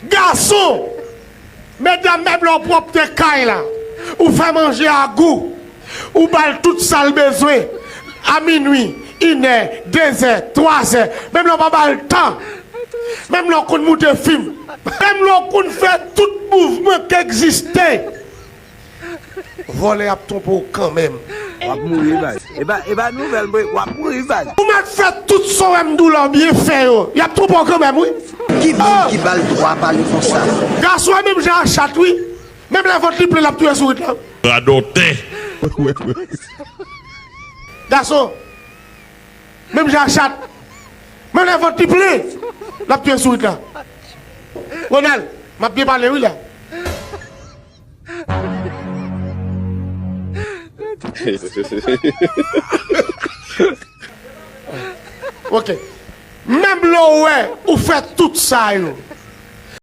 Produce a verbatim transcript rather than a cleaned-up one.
Gason! Medam, menm lè w pwòpte kay la, ou fè manje a gou, ou ba l tout sa l bezwen, a minwi, inè, dezè, twazè, menm lè w pa ba l tan, menm lè w konn moute fim, menm lè w konn fè tout mouvman k egziste. Vòlè ap twonpe w kanmenm. W ap mouri, Vaz. E pa, e pa nouvèl, mwen, w ap mouri, Vaz. Ou mèt fè tout sa w wè m di w la w byen fè yo. Y ap twonpe w kanmenm, wi. Ki moun ki ba l dwa pale konsa? Gason an menm jan a chat, wi. Menm lè vant li plen, l ap touye sourit la. Radòtè. Gason, menm jan a chat. Menm lè vant li plen, l ap touye sourit la. Ronald, m ap byen pale, wi, la. Ok. Menm lè w wè ou fè tout sa yo,